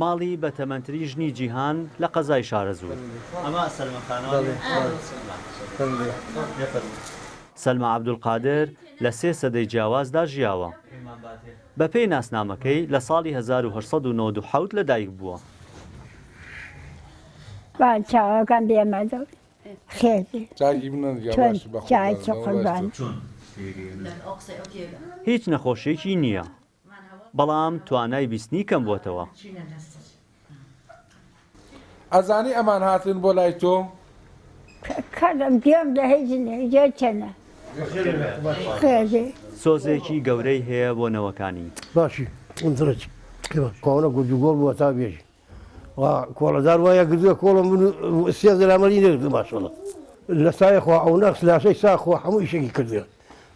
ماڵی بەتەمەنترین ژنی جیهان لە قەزای شارەزوور. سەلما عەبدولقادر لە سێ سەدەی جیاوازدا ژیاوە. بەپێی ناسنامەکەی لە ساڵی 1897 لەدایک بووە. با چاوەکەم بێمە دڵ خێر بێ چۆن چاکی قوربان. هیچ نەخۆشیەکی نییە. بەڵام توانای بیستنی کەمبووەتەوە. ئەزانی ئەمان هاتن بۆ لای تۆ؟ کەرم گوێم لە هیچ نیە گوێ چەنە خێر بێ. سۆزێکی گەورەی هەیە بۆ نەوەکانی. باشی ئەم دڵت کۆنە گورج و گۆڵ بووە تا بێژی وا کۆڵەدار وایە گردووە کۆڵم من و سێ زەلامەری نەگرتو ماشەڵا لە سایە خوا ئەو نەخس لاشەی سا خوا هەموو ئیشێکی کردووە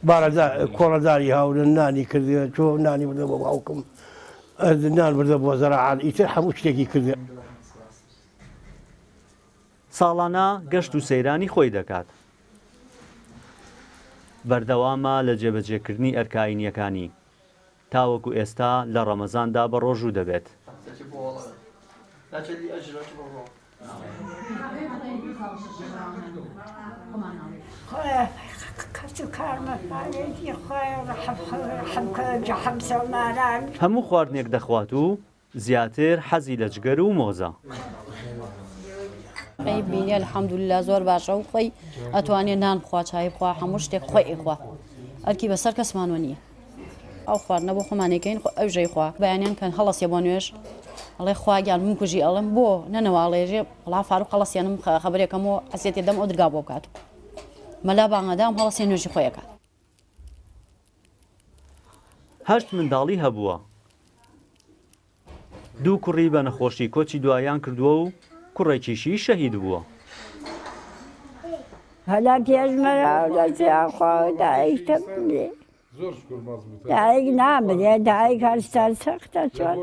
بارەدا کۆڵەداری هاورن نانی کردووە چۆ نانی بردە بۆ باوکم نان بردە بۆ زەراعان ئیتر هەموو شتێکی کردووە. ساڵانە گەشت و سەیرانی خۆی دەکات. بەردەوامە لە جێبەجێکردنی ئەرکە ئاینییەکانی. تاوەکو ئێستا لە ڕەمەزاندا بەڕۆژوو دەبێت. هەموو خواردنێک دەخوات و زیاتر حەزی لە جگەر و مۆزە. خۆی بینی الحمدللە زۆر باشە و خۆی ئەتوانێ نان بخوا چای بخوا هەموو شتێک خۆی ئەیخوا ئەرکی بەسەر کەسمانەوە نییە ئەو خواردنە بۆ خۆمان ئەیکەین خۆ ئەویش ئەیخوا بەیانیان کە هەڵەسێ بۆ نوێژ ئەڵێ خوا گیان بمکوژی ئەڵێم بۆ نەنەواڵێژێ وەڵا فاروق هەڵەسێنم خەبەرێکەم و عەزیەتێ دەم ئەو درگا بۆ بکات مەلا بانگەدام هەڵەسێ نوێژی خۆی ئەکات. هەشت منداڵی هەبووە. دوو کوڕی بە نەخۆشی کۆچی دواییان کردووە و کوڕێکیشی شەهید بووە. هەلا پێشمەرە دەستیان خۆ دایک تەمرێ دایک نامرێ دایک هەستا سەختە چۆن.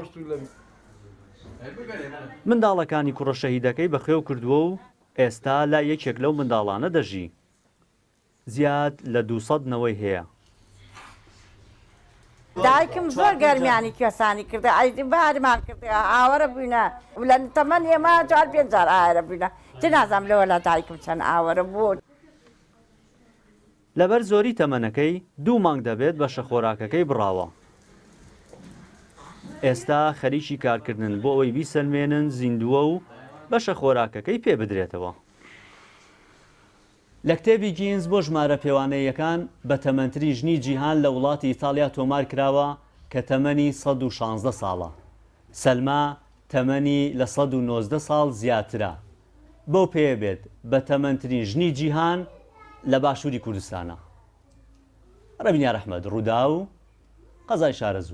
منداڵەکانی کوڕە شەهیدەکەی بەخێو کردووە و ئێستا لای یەکێک لەو منداڵانە دەژی. زیاد لە 200 نەوەی هەیە. دایکم زۆر گەرمیانی کوێسانی کردە ئەی بارمان کردە ئاوەرە بووینە لە تەمەن ئێمە جار پێنج جار ئاوەرە بووینە چ نازانم لەوە لە دایکم چەند ئاوەرە بوو. لەبەر زۆری تەمەنەکەی دوو مانگ دەبێت بەشە خۆراکەکەی بڕاوە. ئێستا خەریکی کارکردنن بۆ ئەوەی بیسەلمێنن زیندووە و بەشە خۆراکەکەی پێ بدرێتەوە. لە کتێبی گینس بۆ ژمارە پێوانەییەکان بەتەمەنترین ژنی جیهان لە وڵاتی ئیتاڵیا تۆمار کراوە کە تەمەنی 116 ساڵە. سەلما تەمەنی لە 119 ساڵ زیاترە. بەو پێیە بێت بەتەمەنترین ژنی جیهان لە باشووری کوردستانە. ڕێبین یارئەحمەد، ڕووداو، قەزای شارەزوور.